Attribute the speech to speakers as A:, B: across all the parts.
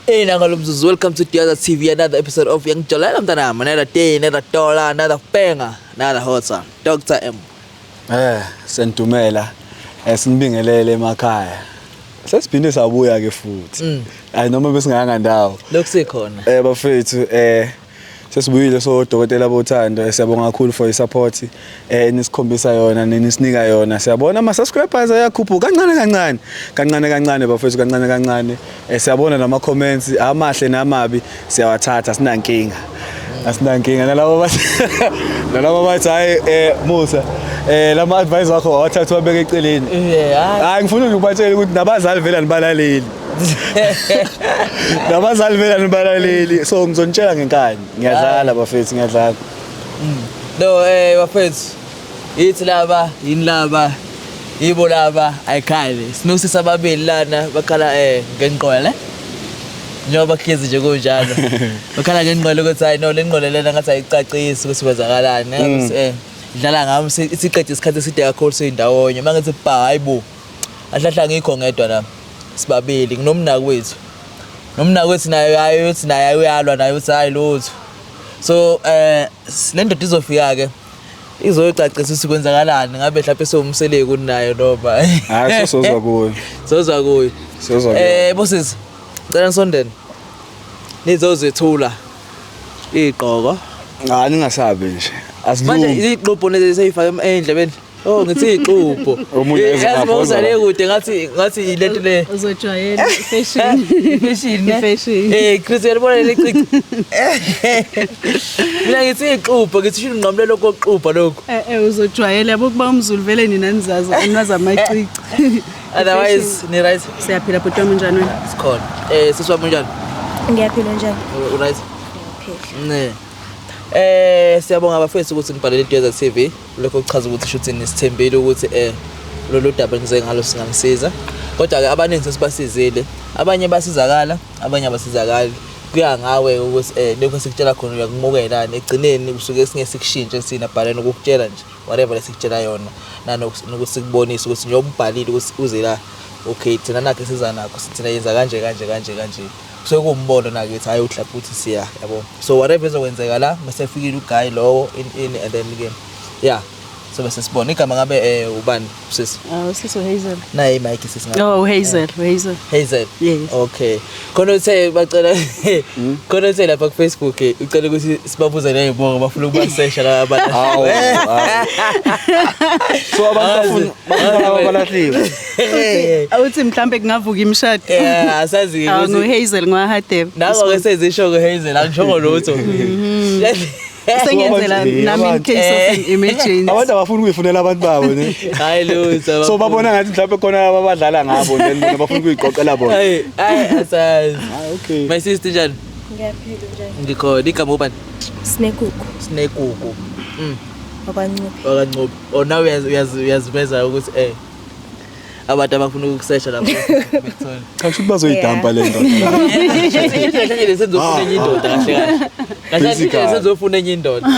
A: Hey, nangalo mzuzu, welcome to Diaza TV, another episode of Yangijolela Mntanami, another day, another dollar, another banger, another hot one. Dr. M.
B: Sentumela sinibingelele emakhaya. Sesiphinde sabuya ke futhi. Hayi noma besingayanga ndawo.
A: Lokhu sikhona.
B: Bafethu sesibuyile so dokotela bothando, siyabonga kakhulu for i-support nisikhombisa yona, nisinika yona. Siyabona ama subscribers ayakhuphuka kancane kancane. Kancane kancane bafethu, kancane kancane. Siyabona nama comments amahle namabi, siyawathatha, sinankinga. Asinankinga nalabo bathi hayi, Musa, lama advice wakho awathatha wabeka eceleni.
A: Yeah,
B: Hayi, ngifuna nje ukubatshela ukuthi nabazali vele anibalaleli. Nabazali vele anibalaleli. So ngizonitshela ngenkani. Ngiyadlala bafethu, ngiyadlala.
A: No, bafethu. Yithi laba, yini laba? Yibo laba ayikhali. Sinosisi ababili lana bakhala ngenqwele. Njengoba kuhlezi nje kunjalo. Bakhala ngenqwele ukuthi hayi no, le nqwele lena ngathi ayicacisi ukuthi kwenzakalani. Ngathi dlala ngami siqede isikhathi eside kakhulu siyindawonye. Mangithi ba hayibo. Ahlahla ngikho ngedwa la. Sibabili nginomnakwethu. Nomnakwethu naye hayi uthi naye uyalwa naye, uthi hayi lutho. So le ndoda izofika ke izoyocacisa ukuthi kwenzakalani, ngabe mhlawumbe sewumseleku nayo noma
B: Hayi, sosozwa kuyo.
A: Sozwa kuyo.
B: Sozwa kuyo.
A: Bosisi, ngicela nisondene nizozethula igqoko.
B: Hayi, ningasabi nje.
A: Manje
B: Asilungi.
A: Izixubho lezi seyifake endlebeni. Oh, ngithi ixubho.
B: Omunye eze
A: Yazi
B: ngapha,
A: mawuzale kude ngathi ilento le
C: Uzojwayela i-fashion.
A: Fashion, ne?
C: I-fashion.
A: Chris, uyalibona leli cici? Mina ngithi ixubho, ngithi sho unqamule lokho okuxubha lokho.
C: Uzojwayela yabo kuba umZulu vele nina nizazi niwazi amacici.
A: Otherwise ni right?
C: Siyaphila bhuti wami, njani wena?
A: Sikhona. Sisi wami, unjani?
D: Ngiyaphila, njani?
A: U right?
D: Ngiyaphila.
A: Ne. Siyabonga abafethu ukuthi nibhalele iDweza TV. Lokho kuchaza ukuthi shuthi nisithembile ukuthi lolu daba nize ngalo singamsiza. Kodwa ke abaningi sesibasizile. Abanye basizakala, abanye abasizakali. Kuya ngawe ukuthi lokho esikutshela khona uyakumukela. Egcineni usuke singe sikushintshe sina bhaleni ukukutshela nje whatever lesikutshela yona nanokuthi sikubonise ukuthi njengoba ubhalile ukuthi uze la, okay, thina nakho siza nakho, thina yenza kanje kanje kanje kanje, kusuke kuwumbono nakithi, hayi uhlapha ukuthi siya yabo. So whatever ezokwenzeka la mase fikile uguy lowo in and then ke yeah, so bese sibona igama ngabe ubani sisi?
C: Oh, sisi Hazel.
A: Naye imic sisi ngabe.
C: Oh, Hazel, Hazel.
A: Hazel.
C: Yes.
A: Okay, khona uthe bacela, khona uthe lapha ku Facebook ucela ukuthi sibabuze nezibongo, bafuna ukubasesha la abantu.
B: Hawu, hawu. So abantu bafuna abalahliwe.
C: Awuthi mhlambe kungavuka imishado.
A: Yeah, asazi
C: Awu,
A: ukuthi
C: nguHazel ngwaHadebe.
A: Nako ke sezisho ke Hazel, angishongo lutho.
C: Sengenzela nami in case of an emergency.
B: Abantu abafuna ukuyifunela abantu babo ne.
A: Hayi lutho.
B: So babona ngathi mhlawumbe khona abadlala ngabo, then bona bafuna ukuyiqoqela bona.
A: Hayi, hayi, asazi.
B: Ah, okay.
A: My sister, njani?
D: Ngiyaphila, njani?
A: Ngikhona. Igama ubani?
D: Sinekuku.
A: Sinekuku.
D: Wakwancuphe.
A: WakaNcube. Oh, now uyaziveza ukuthi abantu abafuna ukukusesha lapho bekuthola.
B: Cha, kusho ukuthi bazoyidampa le ndoda.
A: Kahle kahle senzofuna enye indoda, kahle kahle. Kahle kahle
B: Basically.
A: senzofuna enye indoda.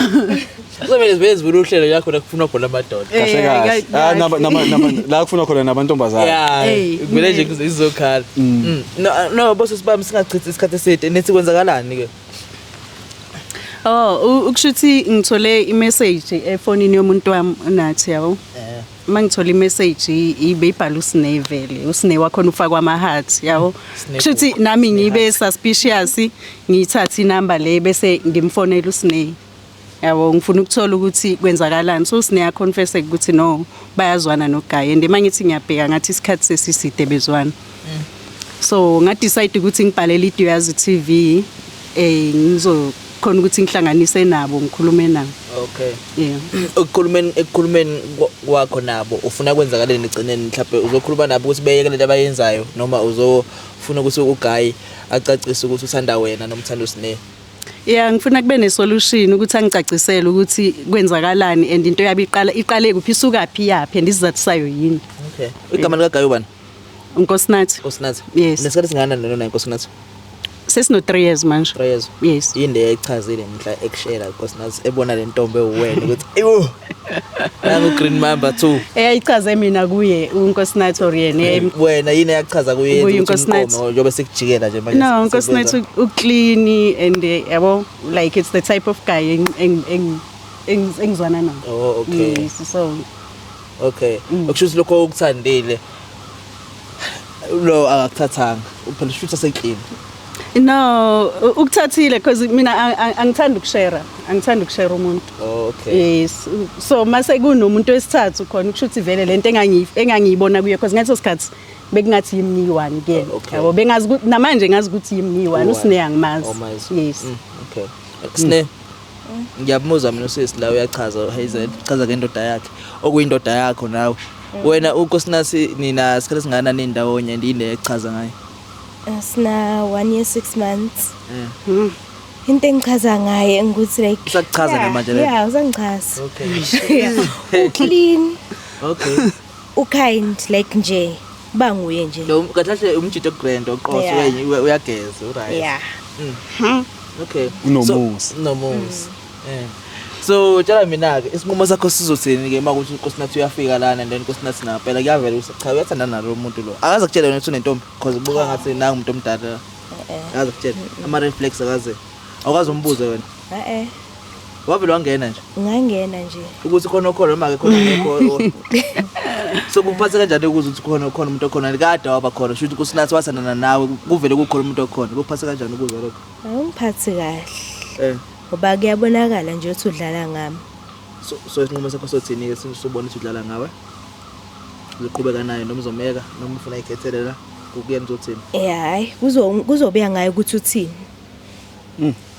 A: Kuzomele zibe zivule uhlelo yakho la kufunwa khona amadoda.
B: Kahle kahle. Ah, nama la kufunwa khona namantombazane.
A: Yeah,
C: Hey.
A: kumele nje izokhala. No, boss sibami, singachithi isikhathi eside, nithi kwenzakalani ke?
C: Oh, ukusho ukuthi ngithole imessage efonini yomuntu wami nathi yabo. Uma ngithola imessage ibe ibhala uSine vele. USine wakhona ufakwa ama heart yabo.
A: Sine
C: Kusho ukuthi
A: book.
C: nami ngibe suspicious, ngiyithatha inamba le bese ngimfonela uSine. Yabo, ngifuna ukuthola ukuthi kwenzakalani. So uSine ya confess ukuthi no, bayazwana noGuy, and mangithi ngiyabheka ngathi isikhathi sesiside bezwana. So nga-decide ukuthi ngibhalele iDuyazi TV ngizokhona ukuthi ngihlanganise nabo, ngikhulume nabo.
A: Okay.
C: Yeah.
A: Ekukhulumeni kwakho nabo ufuna kwenzakaleni egcineni? Mhlawumbe uzokhuluma nabo ukuthi beyeke lento abayenzayo noma uzofuna ukuthi uGuy acacise ukuthi uthanda wena noma uthanda uSine?
C: Yeah, ngifuna kube ne-solution ukuthi angicacisele ukuthi kwenzakalani and into yabe iqala iqale kuphi, isukaphi, yaphi and isizathu sayo yini.
A: Okay. Igama likaGuy ubani?
C: Unkosinathi.
A: Nkosinathi.
C: Yes.
A: Nesikhathi singakanani lona naye Nkosinathi?
C: Sesino 3 years manje.
A: 3 years.
C: Yes.
A: Yini le yayichazile mhla ekushela Nkosinathi ebona le ntombi ewuwena ukuthi ewu nangu Green Mamba 2.
C: Eyayichaze mina kuye uNkosinathi or yena
A: Wena yini eyakuchaza kuye
C: Kuye
A: ukuthi
C: uNkosinathi.
A: umqomo njengoba sekujikela nje manje?
C: No, uNkosinathi uclean and yabo, like it's the type of guy engizwana naye.
A: Oh, okay.
C: Yes, so
A: Okay. Okusho ukuthi lokho okuthandile lo akakuthathanga. Phela shuthi aseklini.
C: No, ukuthathile because mina angithandi ukushare, angithandi ukushare umuntu.
A: Oh, okay.
C: Yes. So mase kunomuntu wesithathu khona kusho ukuthi vele lento engangiyibona kuye because ngaleso sikhathi bekungathi yimi ngiyi-one kuyena.
A: Oh, okay.
C: Yabo, bengazi ukuthi namanje ngazi ukuthi yimi ngiyi-one, uSine angimazi.
A: Oh, mazi.
C: Yes.
A: Okay. Sine. Ngiyamuzwa mina usisi la uyachaza Hazel, uchaza ngendoda yakhe. Okuyindoda yakho nawe. Wena uNkosinathi nina isikhathi singakanani ndawonye ndine echaza ngayo?
D: Sina 1 year 6 months. Into engichaza ngaye ukuthi like
A: Usakuchaza namanje le?
D: Yeah, usangichaza.
A: Okay.
D: Yeah. Uclean,
A: Okay.
D: ukind like nje banguye nje.
A: Lo kahle kahle umjito grand oqotho
D: Yeah.
A: uyageza, uright.
D: Yeah.
A: Okay.
B: Unomusa.
A: So, unomusa. So tshela mina ke isinqumo sakho sizothini ke makuthi uNkosinathi uyafika lana and then uNkosinathi nampela kuyavela ukuthi cha uyathandana nalo muntu lo. Akaze kutshele wena ukuthi unentombi because ubuka ngathi nangu umuntu omdala. Akaze kutshele ama red flags akaze. Awukaze umbuze wena.
D: Eh.
A: Wavele wangena nje.
D: Ngangena nje.
A: Ukuthi khona okhona noma ke khona ngekho. So kuphathe kanjani ukuze ukuthi khona khona umuntu okhona kade waba khona shuthi uNkosinathi wathandana nawe kuvele kukhona umuntu okhona. Kuphathe kanjani ukuzwa lokho?
D: Awungiphathi kahle. Ngoba kuyabonakala nje ukuthi udlala ngami.
A: So isinqumo sakho sothini ke sibona ukuthi udlala ngawe? Uzoqhubeka naye noma uzomeka noma ufuna ikhethele la kukuyena uzothini?
D: Yeah, hayi kuzobuya ngaye ukuthi uthini.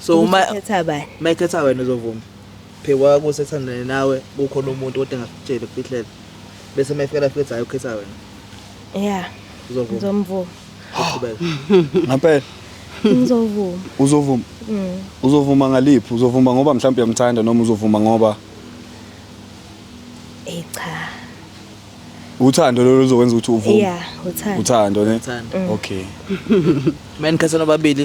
A: So uma
D: ukhetha bani?
A: Mayikhetha wena uzovuma. Phekwa kusethandane nawe kukhona umuntu kodwa engakutsheli kufihlela. Bese mayifika la fika hayi ukhetha wena.
D: Yeah.
A: Uzovuma.
D: Ngizomvuma.
A: Uqhubeka.
B: Ngempela.
D: Ngizovuma.
B: Uzovuma. Uzovuma ngaliphi? Uzovuma ngoba mhlawumbe uyamthanda noma uzovuma ngoba
D: cha.
B: Uthando lolo luzokwenza ukuthi uvume.
D: Yeah, uthando.
B: Uthando ne?
A: Uthando.
B: Okay.
A: Mina ngikhathana babili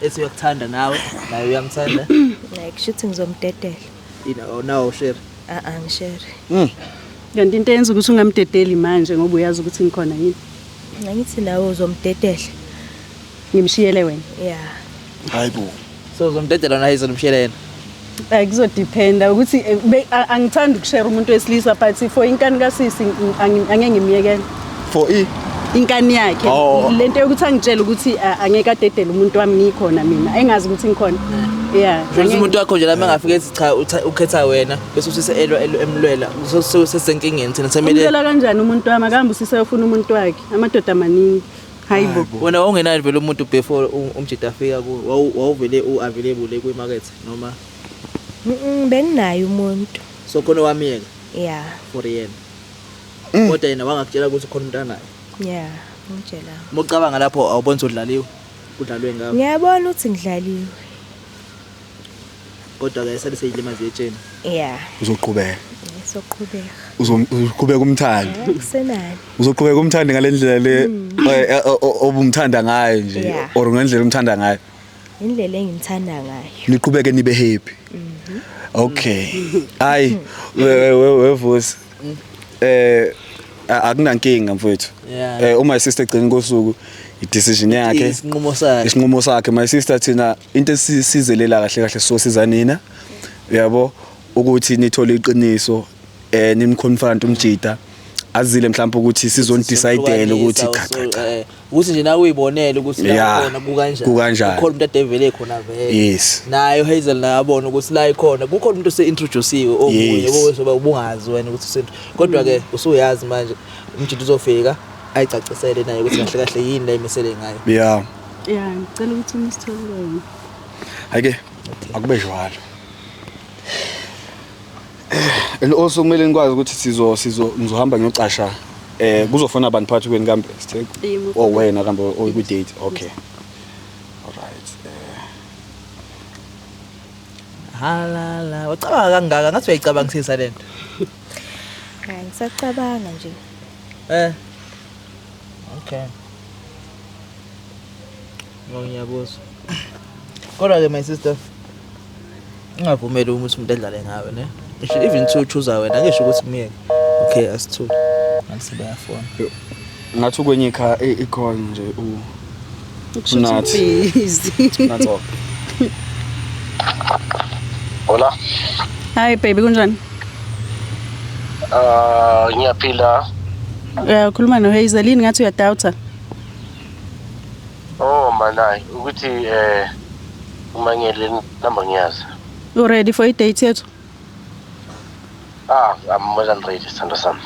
A: ethi uyakuthanda nawe, naye uyamthanda.
D: Like shuthi ngizomdedela.
A: Ina nawo share.
D: Angishare.
C: Kanti into eyenza ukuthi ungamdedeli manje ngoba uyazi ukuthi ngikhona yini?
D: Ngithi nawe uzomdedela.
C: Ngimshiyele wena.
D: Yeah.
B: Hayibo.
A: So uzomdedela naye uzomshiyela yena.
C: Kuzodependa ukuthi angithandi ukushare umuntu wesilisa but for inkani kasisi angeke ngimyekele.
B: For
C: inkani yakhe lento yokuthi angitshele ukuthi angeke adedele umuntu wami ngikhona mina engazi ukuthi ngikhona. Yeah.
A: Nje umuntu wakho nje lama engafika ethi cha ukhetha wena bese usise elwa emlwela sesenkingeni thina semele.
C: Umlwela kanjani umuntu wami akahamba usise ufuna umuntu wakhe amadoda amaningi. Hayibo.
A: Wena wawungenayo vele umuntu before umjida afika ku wawuvele uavailable kwimarket noma?
D: Benginayo umuntu.
A: So khona wamiyeka?
D: Yeah.
A: For yena. Kodwa yena wangakutshela ukuthi khona umuntu anaye.
D: Yeah, ngitshela.
A: Mocabanga lapho awubona ukuthi udlaliwe. Udlalwe ngawe.
D: Ngiyabona ukuthi ngidlaliwe.
A: Kodwa ke sale seyilimazi etsheni.
D: Yeah.
B: Uzoqhubeka.
D: Ngizoqhubeka.
B: Uzoqhubeka umthandi.
D: Kusenani.
B: Uzoqhubeka umthandi ngalendlela le obumthanda ngayo nje or ngendlela umthanda ngayo.
D: Indlela engimthanda ngayo.
B: Niqhubeke nibe happy. Okay. Hayi wevusi. Akunankinga mfowethu. Uma sister egcina kosuku i-decision yakhe.
A: Isinqumo sakhe.
B: Isinqumo sakhe my sister thina into esisizelela kahle kahle so siza nina. Uyabo ukuthi nithole iqiniso nimconfront umjida azile mhlawumbe ukuthi sizonidecide ukuthi cha cha
A: ukuthi nje nawe uyibonele ukuthi la khona kukanjani kukhona umuntu adevele khona vele.
B: Yes.
A: Nayo Hazel nayabona ukuthi la ikhona kukhona umuntu oseintroduciwe omunye ozoba ubungazi wena ukuthi kodwa ke usuyazi manje umjida uzofika ayicacisele naye ukuthi kahle kahle yini la imisele ngayo.
B: Yeah.
C: Yeah, ngicela ukuthi unisithole.
B: Ayike akube njalo. And also kumele ngikwazi ukuthi sizo ngizohamba ngiyocasha kuzofuna abantu phakathi kweni kambe sithe oh wena kambe oyi date. Okay. All right.
A: Halala wacabanga kangaka ngathi uyayicabangisisa lento.
D: Hayi ngisacabanga nje.
A: Okay. No, ngiyakuzwa. Kodwa ke my sister, ungavumeli ukuthi umuntu adlale ngawe, ne? Ngisho even to choose wena, ngisho ukuthi myeke. Okay, asithule. Ngathi bayafona.
B: Ngathi ukwenye ikha i-call nje u
C: Unathi. Busy.
B: Natho.
E: Hola.
C: Hi baby, kunjani?
E: Ah, ngiyaphila.
C: Uyakhuluma no Hazeline, ngathi uyadoubta.
E: Oh manai, ukuthi umangele number ngiyazi.
C: You ready for i-date yethu?
E: Ah, I'm more than ready, sithando sami.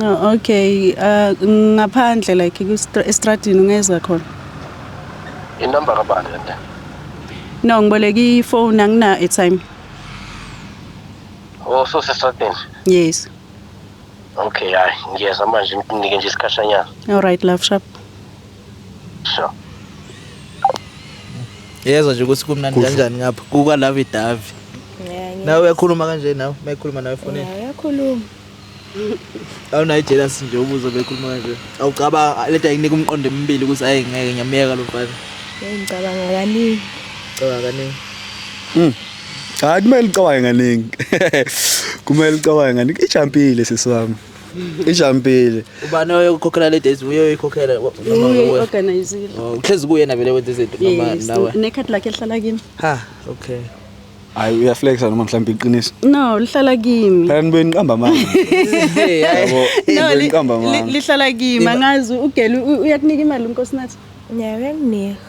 C: Oh, okay. Ngaphandle like estradini ungeza khona.
E: Inumber kabani kanti?
C: No, ngiboleka ifone, angina airtime.
E: Oh, so sesitradini.
C: Yes.
E: Okay, hayi, ngiyeza manje, nginike nje isikhashanyana.
C: All right, love, sharp.
E: Sure.
A: Yezwa nje ukuthi kumnandi kanjani ngapha. Kuka lovey dovey.
D: Yeah.
A: Nawe uyakhuluma kanje nawe, mayikhuluma nawe efonini.
D: Yeah, uyakhuluma.
A: Awunayo jealous nje ubuzo bekhuluma kanje? Awucabanga leta ikunika umqondo emibili ukuthi ayi ngeke ngiyamyeka lo mfana?
D: Hey, ngicabanga kaningi.
A: Cabanga kaningi.
B: Hayi, kumele ucabange kaningi. Kumele ucabange kaningi. Ijumpile sisi wami. Ijumpile.
A: Ubani oyokukhokhela le date? Uye oyikhokhela noma
C: Uye
A: uwe?
C: organizile.
A: Oh, uhlezi kuyena vele wenza izinto noma
C: Yes.
A: nawe?
C: Nekhadi lakhe lihlala kimi.
A: Ha, okay.
B: Hayi, uyaflexa noma mhlawumbe iqiniso?
C: No, lihlala kimi.
B: Phela nibe niqamba amanga.
A: Hey, hayi.
B: Yabo,
C: No,
B: nibe niqamba amanga.
C: lihlala kimi. Angazi ugele uyakunika imali uNkosinathi.
D: Yeah, uyanginika.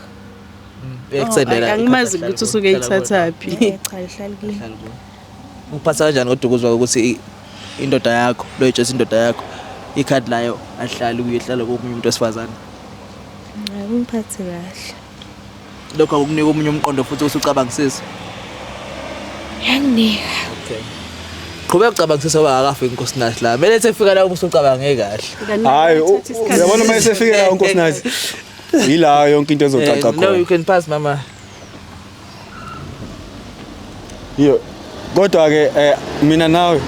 A: Uyakusendela.
C: Oh, angimazi ukuthi usuke eyithathaphi.
D: Eh, cha, lihlala kimi.
A: Uphatha kanjani kodwa ukuzwa ukuthi indoda yakho, lo yitshela indoda yakho ikhadi layo ahlali kuye, ihlala komunye umuntu wesifazane?
D: Akungiphathi kahle.
A: Lokho akukunika omunye umqondo futhi ukuthi ucabangisise?
D: Yanginika.
A: Okay. Qhubeka ucabangisise ngoba akafiki uNkosinathi la. Kumele ethi efika la ubusucabange kahle.
B: Hayi, uyabona uma esefike la uNkosinathi, yila yonke into ezocaca
A: No,
B: khona.
A: you can pass, mama.
B: Yo. Kodwa ke mina nawe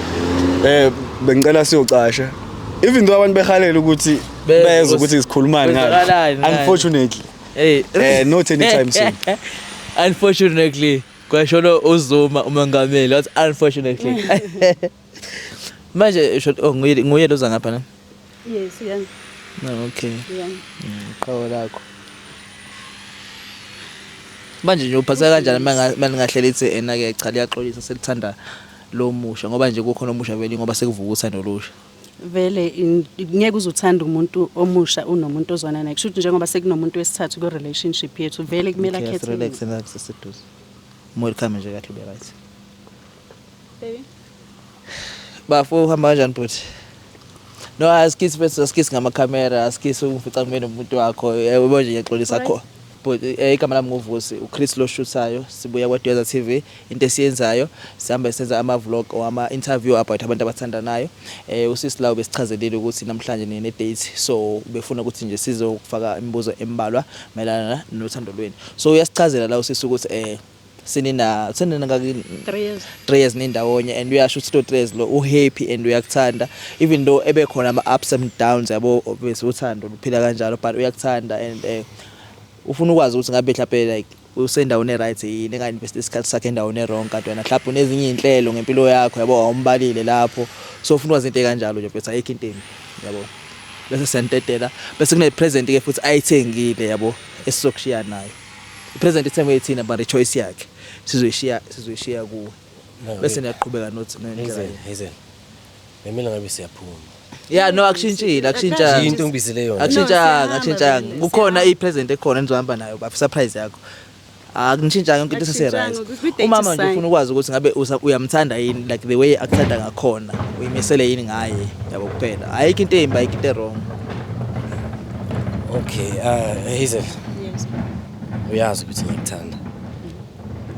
B: bengicela siyocasha. Even though abantu behalela ukuthi
A: Bezwe
B: bezwe ukuthi sikhulumani ngalo.
A: kwenzakalani ngani.
B: Unfortunately,
A: Hey.
B: Not anytime soon.
A: Unfortunately, kwasho uZuma umongameli wathi unfortunately. Manje sho, oh, nguye loza ngapha ne?
C: Yes, yeah.
A: No, okay.
C: Yeah.
A: Qhawe lakho. Manje nje uphatheka kanjani maningahleli ithi ena ke cha, liyaxolisa, selithanda lo musha, ngoba nje kukhona omusha vele, ngoba sekuvuka uthando olusha?
C: Vele ngeke uze uthande umuntu omusha unomuntu ozwana naye. Kusho ukuthi njengoba sekunomuntu wesithathu ku-relationship yethu, vele kumele
A: Okay,
C: akhethe
A: relax
C: mina.
A: And seseduze. Umoya ukhame nje kahle, ube right.
C: Baby.
A: Bafo, uhamba kanjani bhuti? No, asikisi mfethu, asikisi ngamakhamera, asikisi ungifica kumele nomuntu wakho. Yebo nje, ngiyaxolisa kho. But igama lami nguVusi, uChris lo shootayo, sibuya kwaDweza TV. Into esiyenzayo, sihamba senza ama vlog or ama interview about abantu abathandanayo. Usisi lawo besichazelile ukuthi namhlanje nine date, so befuna ukuthi nje sizokufaka imibuzo embalwa mayelana nothando lwenu. So uyasichazela la usisi ukuthi senina ngaki?
C: 3 years.
A: 3 years nindawonye, and uyasho ukuthi lo 3 years lo uhappy and uyakuthanda, even though ebekhona ama ups and downs, yabo, obviously uthando luphila kanjalo, but uyakuthanda and ufuna ukwazi ukuthi ngabe mhlawumbe like usendaweni e-right yini, enga-invest isikhathi sakhe endaweni e-wrong, kanti wena mhlawumbe unezinye iy'nhlelo ngempilo yakho, yabo, awumbalile lapho. So ufuna ukwazi into ey'kanjalo nje mfethu, ayikho into embi, yabo. Bese siyantetela, bese kune-present-ke futhi ayithengile, yabo, esizokushiya nayo. I-present ithengwe yithina, but i-choice yakhe sizoyishiya kuwe, bese niyaqhubeka nothi nendlela.
F: Hazel, Hazel. Bemele ngabe siyaphuma.
A: Yeah, no, akushintshile, akushintshanga.
F: Into engibizele yona.
A: Akushintshanga.
C: No,
A: Akushintshanga.
C: siyahamba.
A: Kukhona i-present ekhona enizohamba nayo bafo, surprise yakho. Akushintshanga, yonke into isese-right.
C: Akushintshanga, kwi-date
A: Umama nje
C: sign.
A: ufuna ukwazi ukuthi ngabe uyamthanda yini like the way akuthanda ngakhona, uyimisele yini ngaye, yabo, kuphela. Ayikho into embi, ayikho into e-wrong.
F: Okay, Hazel,
C: Yes.
F: uyazi ukuthi ngiyakuthanda.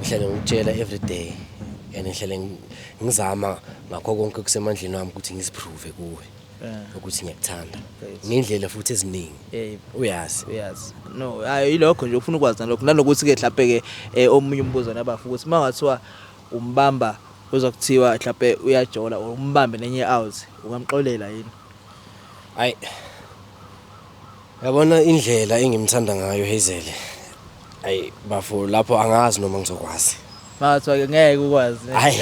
F: Ngihlale ngikutshela every day and ngihlale ngizama ngakho konke kusemandleni wami ukuthi ngiziprove kuwe ukuthi ngiyakuthanda.
A: Great.
F: Ngendlela futhi eziningi. Uyazi.
A: Uyazi. No, hayi, yilokho nje ufuna ukwazi nalokho, nanokuthi-ke mhlawumbe-ke omunye umbuzo nabafu ukuthi uma ngathiwa umbamba kuzokuthiwa mhlawumbe uyajola or umbambe nenye out, ungamxolela yini?
F: Hayi. Yabona indlela engimthanda ngayo Hazel. Ayi bafo, lapho angazi noma ngizokwazi.
A: Mathiwa ke ngeke ukwazi.
F: Hayi.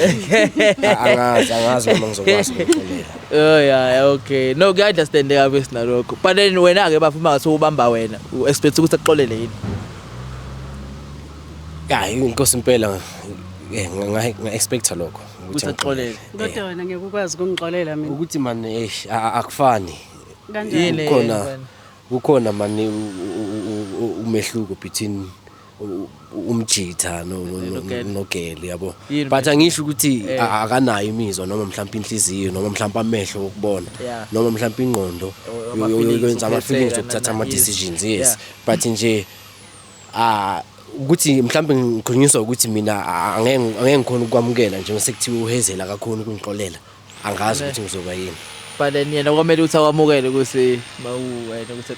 F: Angazi noma ngizokwazi ukuxolela.
A: Oh yeah, okay. No, kuya-understandeka bese nalokho. But then wena ke bafo uma ngathi ubamba wena, u-expect ukuthi akuxolele yini?
F: Hayi inkosi impela nga-expecta lokho
A: Ukuthi akuxolele.
C: Kodwa wena ngeke ukwazi ukungixolela mina.
F: Ukuthi man eish akufani.
C: Kanjani?
A: Yini?
F: Kukhona kukhona mani umehluko between umjitha
A: Nogele.
F: nogele yabo.
A: Yini
F: But angisho ukuthi
A: Eh.
F: akanayo imizwa noma mhlawumbe inhliziyo noma mhlawumbe amehlo okubona
A: Yeah.
F: noma mhlawumbe ingqondo
A: Or ama-feelings
F: yokwenza ama-feelings
A: ukukhetheka
F: okuthatha ama-decisions, yes.
A: Yeah.
F: But nje ukuthi mhlawumbe ngikhulunyiswa ukuthi mina angeke ngikhona ukwamukela nje mase kuthiwa uHazel akakhoni ukungixolela, angazi ukuthi ngizoba yini.
A: But then yena kwamele ukuthi akwamukele ukuthi mawuwena ukuthi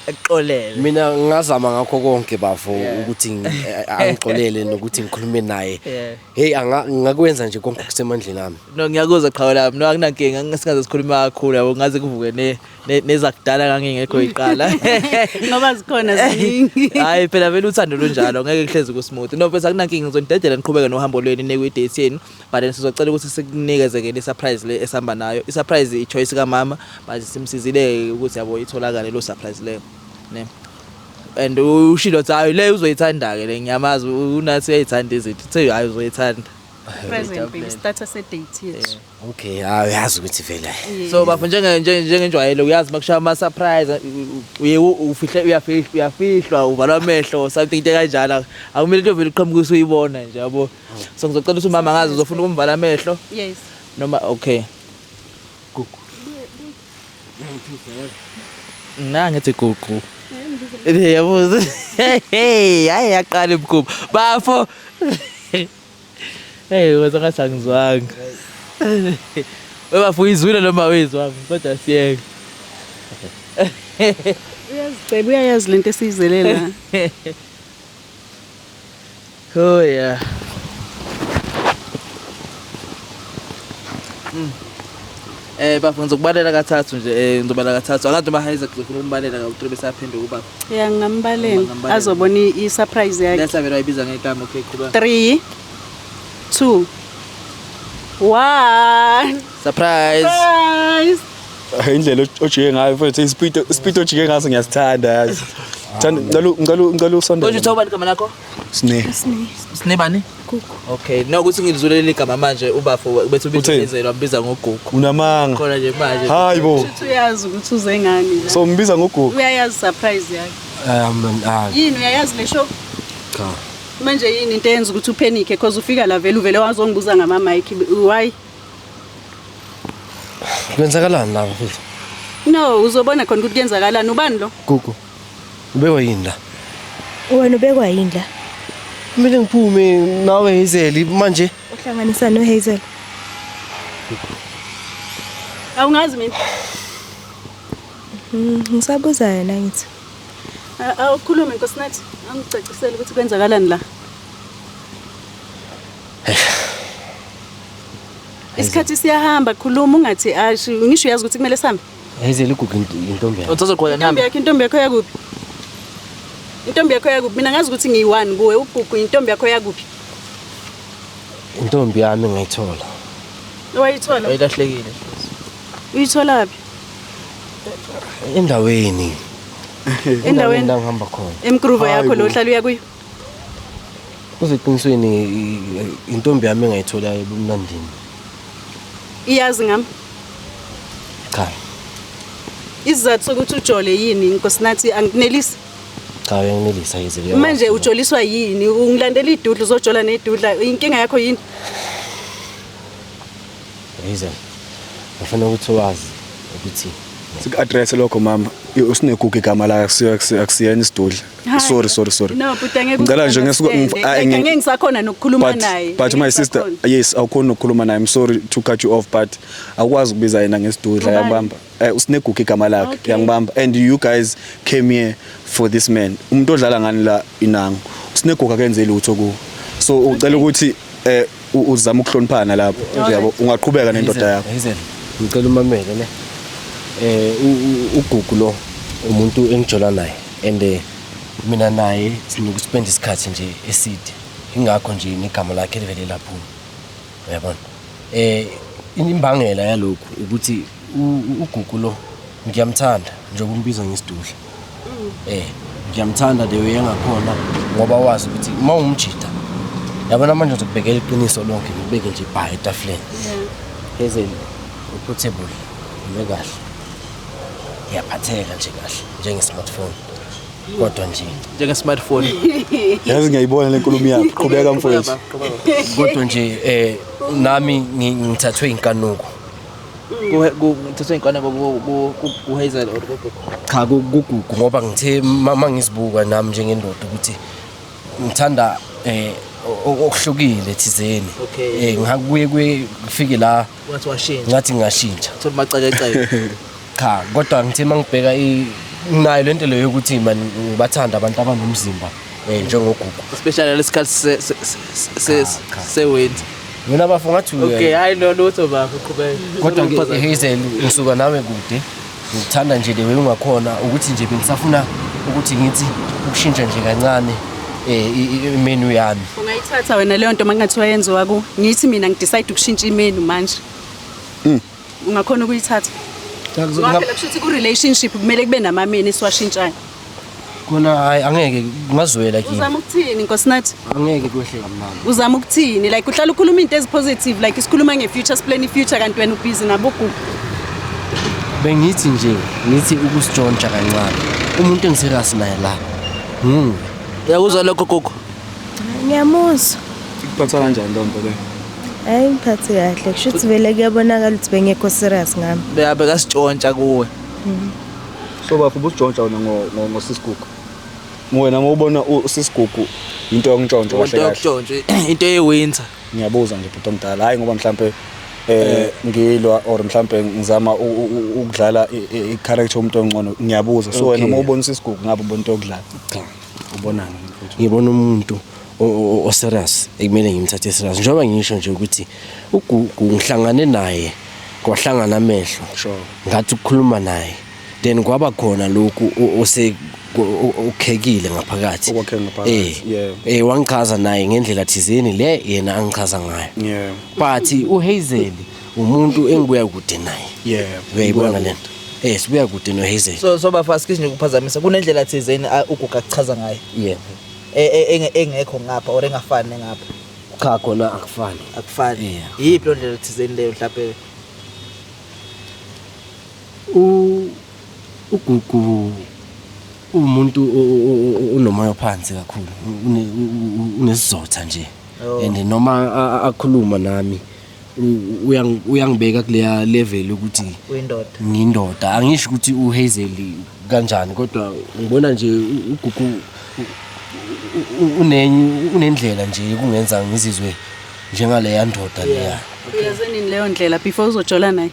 A: akuxolele.
F: Mina ngingazama ngakho konke bafo
A: Yeah.
F: ukuthi angixolele nokuthi ngikhulume naye.
A: Yeah.
F: Hey ngingakwenza nje konke okusemandleni ami.
A: No, ngiyakuzwa qhawe lami. No, akunankinga, singaze sikhulume kakhulu yabo, ngaze kuvuke nezakudala ngangingekho iqala.
C: Ngoba zikhona ziningi.
A: Hayi phela vele uthando lunjalo, ngeke kuhlezi ku-smooth. No bese akunankinga, ngizonidedela niqhubeke nohambo lwenu nekwi-date yenu. But then sizocela ukuthi sikunikeze ke le surprise le esihamba nayo. I-surprise i-choice kamama, but simsizile ukuthi yabo itholakale lo surprise leyo. Ne. And ushilo uthi hayi le uzoyithanda ke le, ngiyamazi unathi uyayithanda izinto. Uthe hayi uzoyithanda.
C: Present baby, starter se-date yethu.
F: Okay, hayi uyazi ukuthi vele.
A: So bafo njengenjwayelo uyazi makushaya ama surprise uye ufihle uyafihlwa uyafihlwa uvalwa amehlo or something into kanjalo, akumele into vele uqhamuke usuyibona nje yabo. So ngizocela ukuthi umama ngazi uzofuna ukumvala amehlo
C: Yes.
A: noma okay.
F: Gugu.
A: Na ngithi gugu. Yabo. Hey, hayi yaqala imkhuba. Bafo. Hey, wenza ngathi angizwanga. Webafo uyizwile noma uyizwanga kodwa siyeke.
C: Uyaziceba, uyayazi lento esiyizele la.
A: Oh yeah. Bafo ngizokubalela kathathu nje, ngizobala kathathu. Angathi noma Isaac uzofuna ukumbalela kawu-3 bese aphenduka ubaba.
C: Ya ngingambalela.
A: Ngingambalela.
C: Azobona i-surprise yakhe.
A: Letha vele wayibiza ngegama, okay qhubeka.
C: 3 2 1.
A: Surprise.
C: Surprise.
B: Indlela ojike ngayo mfethu, ispeed ojike ngaso ngiyasithanda yazi. Thanda ngicela
A: Konje
B: usondele.
A: uthiwa ubani igama lakho?
B: Sine.
D: Sine.
A: Sine bani?
D: Gugu.
A: Okay, no ukuthi ngilizulele igama manje ubafo bethu ubiza
B: Utheni?
A: Hazel wambiza ngoGugu.
B: Unamanga.
A: Khona nje manje.
B: Hayi bo.
C: Shuthi uyazi ukuthi uze ngani la.
B: So mbiza ngoGugu.
C: Uyayazi surprise yakhe. Yini uyayazi le show?
F: Cha.
C: Manje yini into eyenza ukuthi upanic because ufika la vele uvele wazongibuza ngama mic why?
F: Kwenzakalani la mfethu?
C: No, uzobona khona ukuthi kuyenzakalani ubani lo?
F: Gugu. Ubekwa yini la?
D: Wena ubekwa yini la?
F: Kumele ngiphume nawe Hazel manje.
D: Uhlanganisa noHazel.
C: Awungazi mina.
D: Ngisabuza yena ngithi.
C: Awukhulume Nkosinathi, angicacisele ukuthi kwenzakalani la. Isikhathi siyahamba, khuluma ungathi ashi, ngisho uyazi ukuthi kumele sihambe.
F: Hazel uGugu intombi yami.
A: Uzoqhubeka
C: Intombi
A: nami.
C: yakho, intombi yakho yakuphi? Intombi yakho yakuphi? Mina ngazi ukuthi ngiyi-one kuwe, uGugu intombi yakho yakuphi?
F: Intombi yami ngayithola.
C: Wayithola?
A: Uyilahlekile.
C: Uyithola phi?
F: Endaweni.
C: Endaweni
F: la ngihamba khona.
C: emgroove
B: Hayi
C: yakho lo
B: bo.
C: ohlala uya kuyo?
F: Kuseqinisweni intombi yami engayithola ebumnandini.
C: Iyazi ngami.
F: Cha.
C: Isizathu sokuthi ujole yini Nkosinathi angikunelisi?
F: Cha uyanginelisa Hazel.
C: Manje ujoliswa yini? Ungilandela idudla uzojola nedudla. Inkinga yakho yini?
F: Hazel. Ngifuna ukuthi wazi ukuthi
B: Sik-address lokho mama. Usinegugu igama la akusiyena isidudla.
C: Hayi.
B: Sorry sorry sorry.
C: No, but angeke
B: Ngicela nje ngesuka
C: angeke ngisakhona nokukhuluma naye.
B: But my sister, yes, awukhoni nokukhuluma naye. I'm sorry to cut you off but awukwazi ukubiza yena ngesidudla
C: Ubani?
B: yangibamba. Usinegugu igama lakhe
C: Okay.
B: yangibamba and you guys came here for this man. Umuntu odlala ngani la inango. Usinegugu akenze lutho ku. So ucela ukuthi uzame ukuhloniphana lapho. Yabo ungaqhubeka nendoda yakho.
F: Hazel, ngicela umamele ne. Ugugu lo umuntu engijola naye and Mina naye sinokuspend isikhathi nje eside, ingakho nje negama lakhe livele laphuma, uyabona. Imbangela yalokhu ukuthi uGugu lo ngiyamthanda, njengoba umbiza ngesidudla. Ngiyamthanda the way engakhona, ngoba wazi ukuthi uma ungumjida, yabona manje ngizokubhekela iqiniso lonke, ngikubeke nje bha etafuleni. Hazel u-portable, ume kahle, ngiyaphatheka nje kahle njenge-smartphone, kodwa nje
A: Njenge-smartphone.
B: Yazi ngiyayibona le nkulumo yakho, qhubeka mfowethu.
F: Kodwa nje nami ngithathwe inkanuko.
A: Kuthathwe inkanuko ku-Hazel or kuGugu?
F: Cha, kuGugu, ngoba ngithe ma ngizibuka nami njengendoda ukuthi ngithanda okuhlukile thizeni. Ngakuye kuye kufike la
A: Wathi washintsha.
F: Ngathi ngingashintsha.
A: Thola macakeceke.
F: Cha, kodwa ngithe mangibheka nginayo lento leyo yokuthi man ngibathanda abantu abanomzimba njengoGugu.
A: Especially lesikhathi
F: Cha, cha.
A: se-winter.
F: Mina bafo ngathi
A: Okay, hayi no lutho bafo, qhubeka.
F: Kodwa ke Hazel, ngisuka nawe kude. Ngikuthanda nje le way ungakhona, ukuthi nje bengisafuna ukuthi ngithi ukushintsha nje kancane imenu yami.
C: Ungayithatha wena leyo nto makungathiwa yenziwa ku? Ngithi mina ngidecide ukushintsha imenu manje. Ungakhona ukuyithatha? Ngoba phela kusho ukuthi ku-relationship kumele kube namamenu esiwashintshayo.
F: Kona hayi, angeke ngazwela kimi.
C: Uzama ukuthini, Nkosinathi?
F: Angeke kwehle kamnandi.
C: Uzama ukuthini? Like uhlala ukhuluma into ezipositive, like isikhuluma nge-future, siplan i-future, kanti wena ubhizi naboGugu.
F: Bengithi nje ngithi ukusitshontsha kancane. Umuntu engiserious naye la.
A: Uyakuzwa lokho, Gugu?
D: Ngiyamuzwa.
B: Ikuphatha kanjani loo nto leyo?
D: Hayi, ngiphathe kahle. Kusho ukuthi vele kuyabonakala ukuthi bengekho serious ngami.
A: Bekasitshontsha kuwe.
B: So bafo, ubusitshontsha wena ngosisigugu. Wena uma ubona usisigugu into yokuntshontsha kahle
A: Into
B: kahle.
A: yokuntshontsha, into ye-winter.
B: Ngiyabuza nje bhuti omdala, hayi ngoba mhlambe ngilwa or mhlambe ngizama ukudlala i-character yomuntu ongcono, ngiyabuza. So wena uma ubona usisigugu ngabe ubona into yokudlala?
F: Cha.
B: Ubonani mfowethu?
F: Ngibona umuntu o-serious ekumele ngimthathe serious, njengoba ngisho nje ukuthi uGugu ngihlangane naye kwahlangana amehlo. Ngathi ukukhuluma naye, then kwaba khona lokhu ose ukhekile ngaphakathi.
B: Okwakheke ngaphakathi,
F: Wangichaza naye ngendlela thizeni le yena angichaza ngayo. But uHazel umuntu engibuya kude naye. Uyayibona lento? Sibuya kude noHazel.
A: So bafo, excuse nje ukuphazamisa, kunendlela thizeni uGugu akuchaza ngayo. Engekho ngapha or engafani ngapha.
F: Cha, khona akufani.
A: Akufani.
F: Yeah.
A: Yiphi lo ndlela thizeni leyo mhlawumbe?
F: uGugu umuntu unomoya ophansi kakhulu, unesizotha nje. And noma akhuluma nami uyangibeka kuleya level ukuthi
A: Uyindoda.
F: Ngiyindoda. Angisho ukuthi uHazel kanjani, kodwa ngibona nje uGugu unendlela nje yokungenza ngizizwe njengaleya ndoda leya.
C: Uyaze nini leyo ndlela before uzojola naye?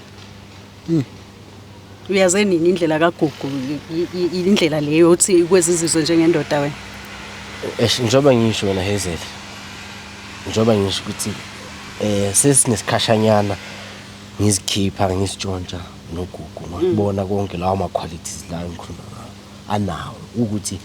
C: Uyaze nini indlela kaGugu, indlela leyo uthi kwezizizwe njengendoda wena?
F: Eish, njengoba ngisho wena Hazel, njengoba ngisho ukuthi sesinesikhashanyana ngizikhipha ngisitshontsha noGugu, ngakubona konke lawo ma qualities la ngikhuluma ngawo anawo, ukuthi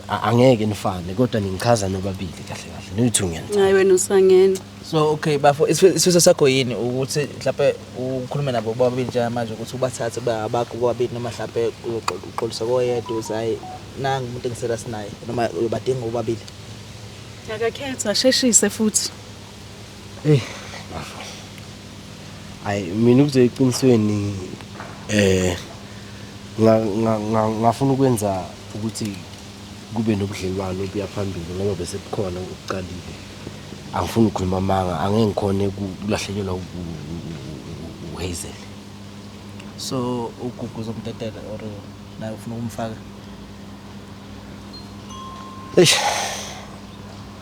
F: angeke nifane, kodwa ningichaza nobabili kahle kahle noyithu ngiyanithanda.
C: Hayi, wena usangene.
A: So okay bafo, isifiso sakho yini ukuthi mhlawumbe ukhulume nabo bobabili njengamanje, ukuthi ubathathe abakho bobabili, noma mhlawumbe uxolisa koyedwa ukuthi hayi nangu umuntu engiserious naye, noma uyobadinga bobabili?
C: Akakhetha, asheshise futhi.
F: Bafo. Hayi, mina ukuze eqinisweni ngafuna ukwenza ukuthi kube nobudlelwano obuya phambili, ngoba bese kukhona okuqalile. Angifuni ukukhuluma amanga, angeke ngikhone ukulahlekelwa uHazel.
A: So uGugu uzomdedela or naye ufuna ukumfaka?
F: Eish.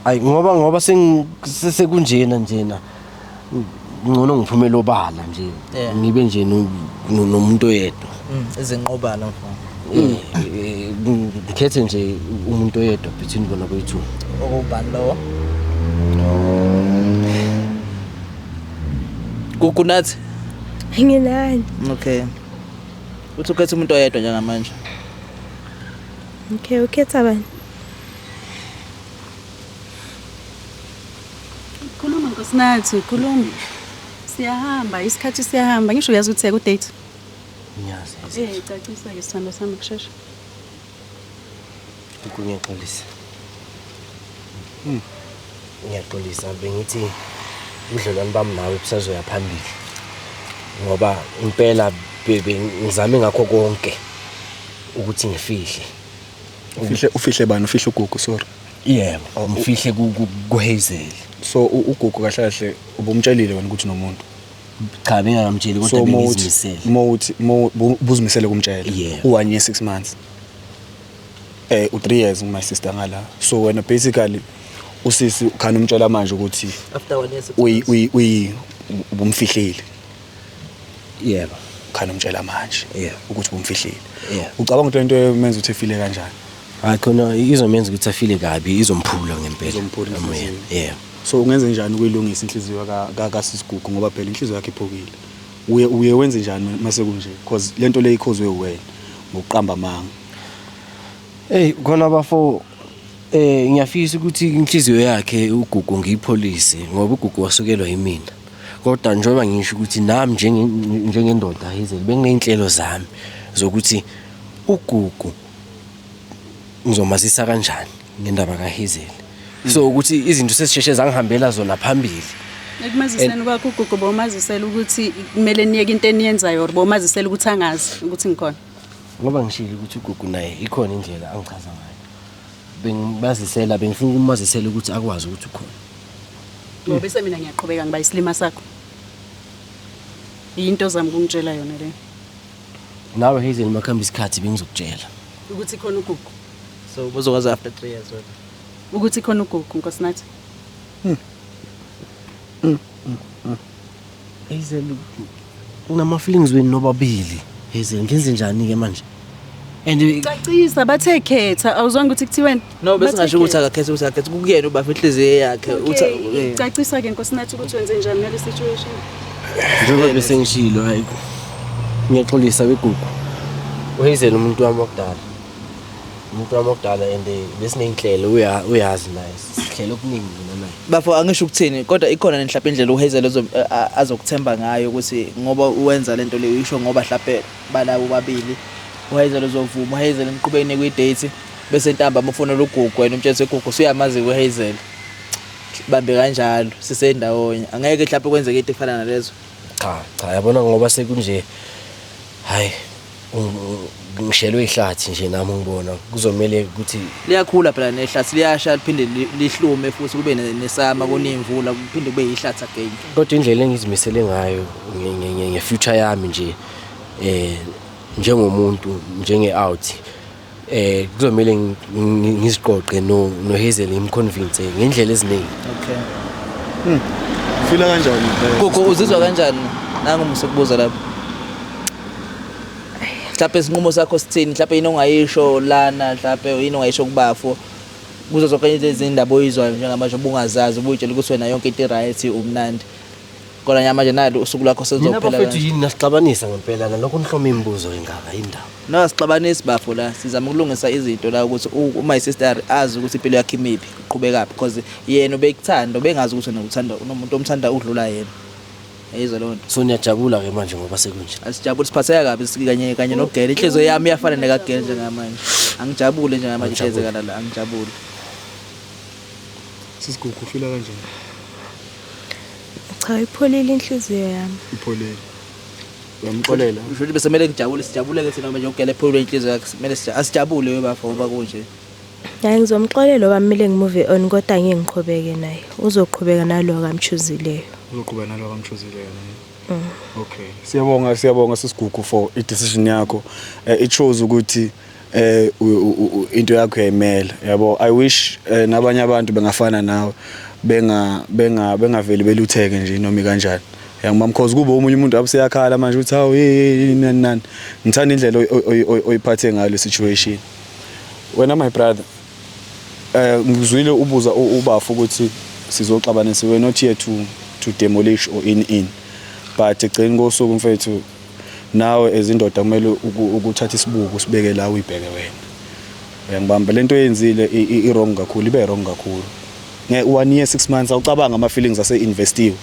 F: Ayi, ngoba sekunjena njena, ngcono ngiphumele obala nje. Ngibe nje nomuntu oyedwa.
A: Izinqobala mfana.
F: Ngikhethe nje umuntu oyedwa between bona boyi-two.
A: Okubani lowo? Gugu nathi?
D: Nginani.
A: Okay. Uthi ukhethe umuntu oyedwa njengamanje.
D: Okay, ukhetha bani?
C: Khuluma Nkosinathi, khuluma. Siyahamba, isikhathi siyahamba. Ngisho uyazi ukuthi ku-date.
F: Ngiyazi.
C: Eh, cacisa ke sithando sami kushesha.
F: Gugu ngiyaxolisa. Ngiyaxolisa bengithi ubudlelwane bami nawe busazoya phambili. Ngoba impela ngizame ngakho konke ukuthi ngifihle.
B: Ufihle bani? Ufihle uGugu, sorry.
F: Yebo, ngifihle ku Hazel.
B: So uGugu kahle kahle ubumtshelile wena ukuthi unomuntu?
F: Cha, bengingamtsheli kodwa
B: So
F: bengizimisele.
B: mawuthi buzimisele kumtshela?
F: Yeah.
B: U1 year 6 months. U3 years my sister ngala. So wena basically usisi ukhana umtshela manje ukuthi
A: After 1 year 6
B: uyi
A: months.
B: uyi uyi ubumfihlile.
F: Yebo.
B: Khana umtshela manje
F: Yeah.
B: ukuthi ubumfihlile.
F: Yeah.
B: Ucabanga ukuthi lento emenza ukuthi efile kanjani?
F: Hayi khona izomenza ukuthi afile kabi, izomphula ngempela.
B: Izomphula
F: Emoyeni.
B: inhliziyo.
F: Yebo.
B: So ungenze njani ukuyilungisa inhliziyo kaSisigugu, ngoba phela inhliziyo yakhe iphukile? Uye wenze njani mase kunje, because lento le ikhozwe wena ngokuqamba amanga?
F: Hey khona bafo, ngiyafisa ukuthi inhliziyo yakhe uGugu ngiyipholise ngoba uGugu wasukelwa yimina. Kodwa njengoba ngisho ukuthi nami njengendoda Hazel bengineyinhlelo zami zokuthi uGugu ngizomazisa kanjani ngendaba kaHazel. So ukuthi izinto sesisheshe zangihambela zona phambili.
C: Ekumaziseni kwakho uGugu, bomazisela ukuthi kumele niyeke into eniyenzayo or bomazisela ukuthi angazi ukuthi ngikhona?
F: Ngoba ngishilo ukuthi uGugu naye ikhona indlela angichaza ngayo. Bengibazisela, bengifuna ukumazisela ukuthi akwazi ukuthi ukhona.
C: Ngoba bese mina ngiyaqhubeka ngiba isilima sakho. Yinto zami kungitshela yona leyo.
F: Nawe Hazel, makuhamba isikhathi bengizokutshela.
C: Ukuthi khona uGugu.
A: So ubuzokwazi after 3 years wena?
C: Ukuthi khona uGugu, Nkosinathi.
F: Hazel, unama feelings wenu nobabili. Hazel, ngenze njani ke manje? And
C: Cacisa, bathe khetha, awuzwanga ukuthi kuthiweni?
A: No, bese ngasho ukuthi akakhethe, ukuthi akakhethe kukuyena ubafa inhliziyo yakhe uthi
C: Okay, cacisa ke Nkosinathi ukuthi wenze njani ngale situation.
F: Njengoba bese ngishilo, hayi ngiyaxolisa beGugu. UHazel umuntu wami wakudala. Umuntu wami wakudala and besineyinhlelo, uyazi naye. Sihlelo okuningi mina naye.
A: Bafo, angisho ukuthini, kodwa ikhona mhlawumbe indlela uHazel azokuthemba ngayo ukuthi ngoba uwenza lento leyo uyisho ngoba mhlawumbe balabo babili uHazel uzovuma, uHazel niqhubeke kwi-date, bese ntambama ufonela uGugu, wena umtshele uGugu usuyamazi uHazel, bambe kanjalo sisendawonye, angeke mhlawumbe kwenzeke into efana nalezo?
F: Cha cha, yabona ngoba sekunje, hayi ngishelwe ihlathi nje nami, ngibona kuzomele ukuthi
A: Liyakhula phela nehlathi, liyasha liphinde lihlume futhi kube nesama kunemvula, kuphinde kube yihlathi again.
F: Kodwa indlela engizimisele ngayo nge-future yami nje njengomuntu, njenge-out, kuzomele ngiziqoqe no Hazel, ngimconvince ngendlela eziningi.
A: Okay.
B: Ufila kanjani?
A: Gugu, uzizwa kanjani nangu kubuza lapho? Mhlawumbe isinqumo sakho sithini? Mhlawumbe yini ongayisho lana, mhlawumbe yini ongayisho kubafo kuzo zonke lezi ndaba oyizwayo njengamanje obungazazi, ubuyitshela ukuthi wena yonke into i-right, umnandi, kodwa nje manje nalo usuku lwakho
F: Nina
A: selizophela
F: bafethu
A: kanje.
F: yini nasixabanisa ngempela nalokho nihloma imibuzo engaka indaba?
A: No, asixabanisi bafo, la sizama ukulungisa izinto la ukuthi my sister azi ukuthi impilo yakhe imiphi, iqhubekaphi, because yena ubekuthanda, ubengazi ukuthi wena uthanda unomuntu omthanda udlula yena, yayizwa leyo nto.
F: So niyajabula ke manje ngoba sekunje?
A: Asijabule, siphatheka kabi kanye kanye nogele. Inhliziyo yami iyafana nekagele njengamanje, angijabule njengamanje into eyenzekala la, angijabule.
B: Sisigugu, ufila kanjani?
D: Cha, ipholile inhliziyo yami.
B: Ipholile. Uyamxolela?
A: Usho ukuthi besemele ngijabule, sijabule-ke thina manje ugele ephulule inhliziyo yakhe, kumele asijabule we bafo ngoba kunje.
D: Hayi, ngizomxolela oba kumele ngimove on, kodwa angeke ngiqhubeke naye. Uzoqhubeka nalo akamchuzileyo.
B: Uzoqhubeka nalo akamchuzileyo yena. Okay. Siyabonga, siyabonga sisigugu for i-decision yakho. It shows ukuthi into yakho uyayimela. Yabo, I wish nabanye abantu bengafana nawe, bengaveli belutheke nje noma kanjani. Yangibamba, because kube omunye umuntu abuseyakhala manje uthi hawu, hey, nani nani. Ngithanda indlela oyiphathe ngayo le situation. Wena my brother, ngizwile ubuza ubafo ukuthi sizoxabanisa. We're not here to demolish or in but egcini kosuku mfethu, nawe ezindoda kumele ukuthatha isibuko usibeke la, uyibheke wena. Uyangibamba, lento oyenzile i-wrong kakhulu, ibe wrong kakhulu. Nge 1 year 6 months, awucabanga ama feelings ase investiwe.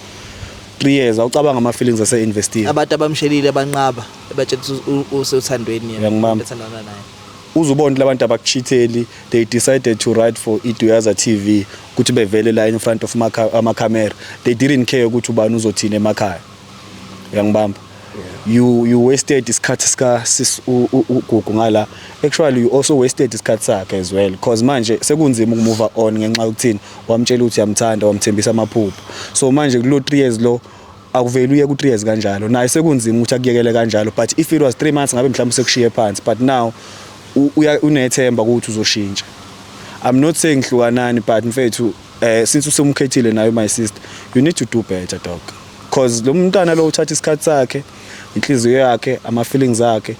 B: 3 years, awucabanga ama feelings ase investiwe.
A: Abantu abamshelile banqaba, ebatshela ukuthi usethandweni yena.
B: Uyangibamba.
A: Ethandana naye.
B: Uzubona labantu abakuchitheli, they decided to write for iDuyaza TV ukuthi bevele la in front of ama-camera. They didn't care ukuthi ubani uzothina emakhaya. Uyangibamba? You wasted isikhathi sika sis uGugu ngala. Actually, you also wasted isikhathi sakhe as well, because manje sekunzima ukumove on ngenxa yokuthini, wamtshela ukuthi uyamthanda, wamthembisa amaphupho. So manje kulo 3 years lo, akuveli uye ku 3 years kanjalo, naye sekunzima ukuthi akuyekele kanjalo. But if it was 3 months, ngabe mhlawumbe sekushiye phansi, but now unethemba ukuthi uzoshintsha. I'm not saying hlukanani, but mfethu, since usumkhethile nayo my sister, you need to do better, dog, cause lo mntana lo uthatha isikhathi sakhe, inhliziyo yakhe, ama feelings akhe,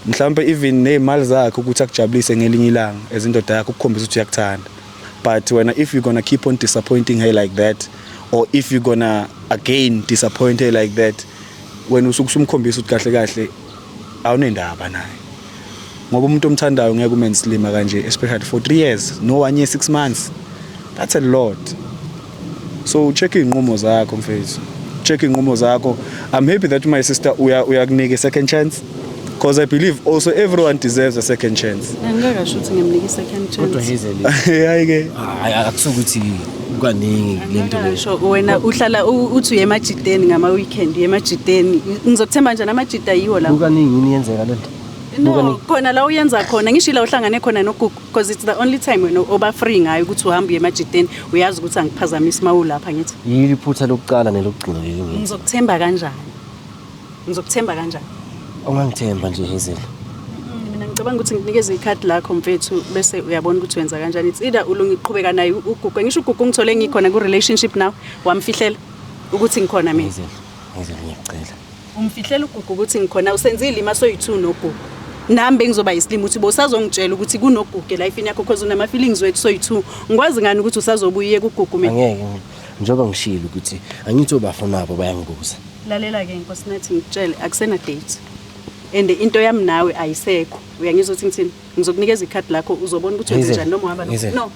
B: mhlawumbe even nezimali zakhe ukuthi akujabulise ngelinye ilanga as indoda yakho, ukukhombisa ukuthi uyakuthanda. But wena, if you're gonna keep on disappointing her like that, or if you're gonna again disappoint her like that, wena usuke usumkhombisa ukuthi kahle kahle awunendaba naye, ngoba umuntu omthandayo ngeke umenze isilima kanje, especially for 3 years, no 1 year 6 months, that's a lot. So check iy'nqumo zakho, mfethu, check iy'nqumo zakho. I'm happy that my sister uyakunika a second chance, because I believe also everyone deserves a second chance.
C: Angikakasho ukuthi ngimnika i-second
F: Kodwa
C: chance.
F: Hazel,
B: Hayi-ke.
F: Hayi, akusukuthi kaningi lento le.
C: Angikakasho. Wena uhlala uthi uye emajideni ngama-weekend, uye emajideni. Ngizokuthemba njani? Amajida yiwo lawo.
F: Kukaningi yini yenzeka lento?
C: No, khona la uyenza khona, ngisho la uhlangane khona noGugu, because it's the only time wena oba free ngayo ukuthi uhambe uye emajideni. Uyazi ukuthi angiphazamisi uma ulapha, ngithi.
F: Yili iphutha lokuqala nelokugcina leli ngithi.
C: Ngizokuthemba kanjani? Ngizokuthemba kanjani?
F: Ungangithemba nje, Hazel.
C: Mina ngicabanga ukuthi ngikunikeze ikhadi lakho, mfethu, bese uyabona ukuthi wenza kanjani. It's either ulunga iqhubeka naye uGugu. Ngisho uGugu ngithole ngikhona ku-relationship nawe, wamfihlela ukuthi ngikhona mina.
F: Hazel, Hazel, ngiyacela.
C: Umfihlela uGugu ukuthi ngikhona, usenzile ima soyi-two noGugu. Nami bengizoba yisilima ukuthi bosazongitshela ukuthi kunoGugu elifini yakho, because unama-feelings wethu soyi-two. Ngikwazi ngani ukuthi usazobuya uye kuGugu mina?
F: Angeke, njengoba ngishilo ukuthi angithi obafo nabo bayangibuza.
C: Lalela-ke, Nkosinathi, ngikutshele, akusena date and into yami nawe ayisekho. Uyangizwa ukuthi ngithini? Ngizokunikeza ikhadi lakho, uzobona ukuthi wenze
F: Hazel,
C: njani noma uhamba.
F: Hazel.
C: No,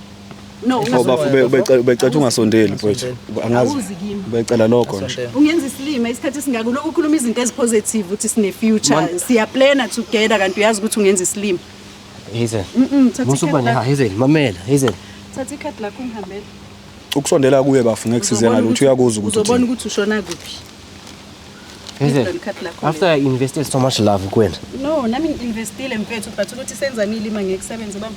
B: Oh, bafu, ubecela ukuthi ungasondeli, mfowethu, angazi.
C: Awuzi kimi.
B: Ubecela lokho nje.
C: Ungenza isilima isikhathi esingaka, ulokhu ukhuluma izinto ezipositive ukuthi sine-future, siyaplana together, kanti uyazi ukuthi ungenza isilima.
F: Hazel.
C: Thatha
F: Musuba
C: ikhadi
F: ne
C: lakho.
F: Hazel, mamela, Hazel.
C: Thatha ikhadi lakho ungihambele.
B: Ukusondela kuye, bafu, ngeke size
C: Uzobona
B: ngalutho. Uyakuzwa ukuthi
C: Uzobona
B: uthini.
C: ukuthi ushona kuphi.
F: Hazel.
C: Ikhadi lakho.
F: After I invested so much love kuwena.
C: No, nami ngi-investile, mfethu, but ukuthi senzani ilima ngeke kusebenze, baba.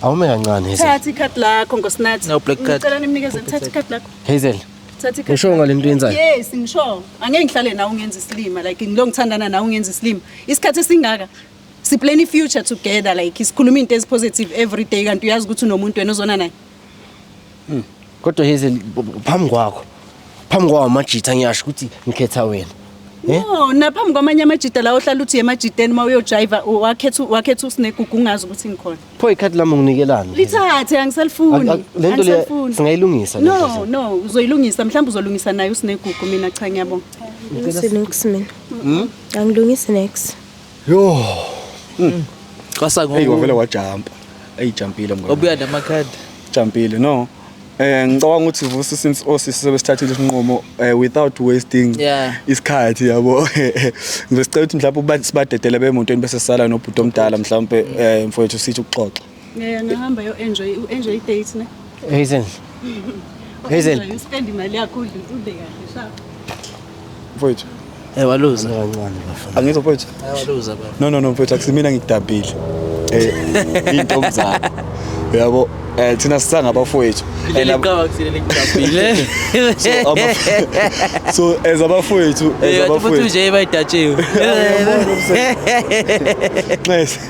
F: Awume kancane, Hazel.
C: Thatha ikhadi lakho, Nkosinathi.
A: No, black card.
C: Ngicela nimnikeze, thatha ikhadi lakho.
F: Hazel.
C: Thatha ikhadi.
F: Usho ngale nto oyenzayo?
C: Yes, ngisho. Angeke ngihlale nawe ungenza isilima, like ngilo ngithandana nawe ungenza isilima. Isikhathi esingaka siplan i-future together, like sikhuluma into ezi-positive every day, kanti uyazi ukuthi unomuntu wena ozona naye.
F: Kodwa Hazel, phambi kwakho. Phambi kwawo amajitha ngiyasho ukuthi ngikhetha wena. Eh?
C: No, naphambi kwamanye amajida la ohlala uthi emajideni uma uyojayiva, wakhetha uSinegugu ungazi ukuthi ngikhona.
F: Pho ikhadi lami unginikelani?
C: Lithathe, angisalifuni.
F: Le nto le
C: Angisalifuni.
F: singayilungisa le nto,
C: No,
F: Hazel.
C: no, uzoyilungisa, mhlawumbe uzolungisa naye uSinegugu, mina cha, ngiyabonga.
D: Angilungisi niks mina. Angilungisi niks.
F: Yo.
A: Kwasa
B: Eyi, wavele
A: ngoku.
B: wajampa, eyijampile mngani.
A: Wabuya namakhadi.
B: Jampile. No, ngicabanga ukuthi vusi, since osisi sebesithathile isinqumo, without wasting isikhathi, yabo, ngizosicela ukuthi mhlawumbe sibadedele bemotweni, bese sisala nobhuti omdala, mhlawumbe mfowethu, sithi ukuxoxa.
C: Yeah, ngahamba yo enjoy, u-enjoy i-date ne.
F: Hazel. Hazel.
C: Enjoy, uspend imali yakho, udle udle kahle, sharp.
B: Mfowethu.
A: Waluza.
F: Kancane, bafana.
B: Angizwa, mfowethu.
A: Waluza, baba.
B: No, no, no, mfowethu, akusimina ngikudabile, intombi zakho, yabo, thina sisangabafowethu. And
A: Leliqaba kusile likudabile.
B: So as abafowethu, as
A: Futhi
B: abafowethu
A: nje bayidatshiwe.
B: Nxese,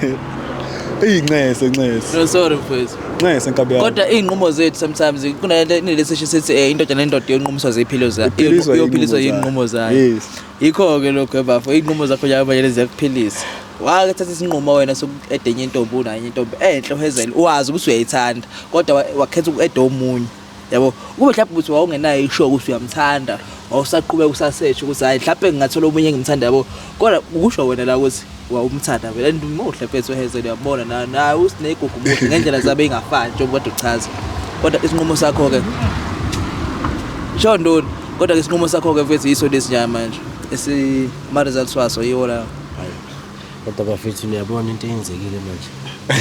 B: eyi, nxese, nxese.
A: No, sorry, mfowethu.
B: Nxese, nkabi yami.
A: Kodwa iy'nqumo zethu sometimes kunalento nesisho sithi indoda nendoda iyonqumiswa ziphilo zayo.
B: Iphiliswa
A: Iyophiliswa
B: iy'nqumo
A: iy'nqumo
B: zayo.
A: zayo.
B: Yes.
A: Yikho-ke lokho, ebafo, iy'nqumo zakho njengamanje ziyakuphilisa. Wake thatha isinqumo wena soku-eda enye intombi, unayo enye intombi enhle uHazel, uwazi ukuthi uyayithanda, kodwa wakhetha uku-eda omunye. Yabo, kube mhlawumbe ukuthi wawungenayo isho ukuthi uyamthanda, wawusaqhubeka usasearch ukuthi hayi mhlawumbe ngingathola omunye engimthanda yabo. Kodwa ukusho wena la ukuthi wawumthanda vele and muhle mfethu uHazel uyabona na naye usinegugu muhle ngendlela zabe ingafani njengoba kade uchaza. Kodwa isinqumo sakho ke Sho ndoni, kodwa ke isinqumo sakho ke mfethu yiso lesi nje manje. Esi ama results waso yiwo la.
F: Kodwa bafethu niyabona into eyenzekile manje.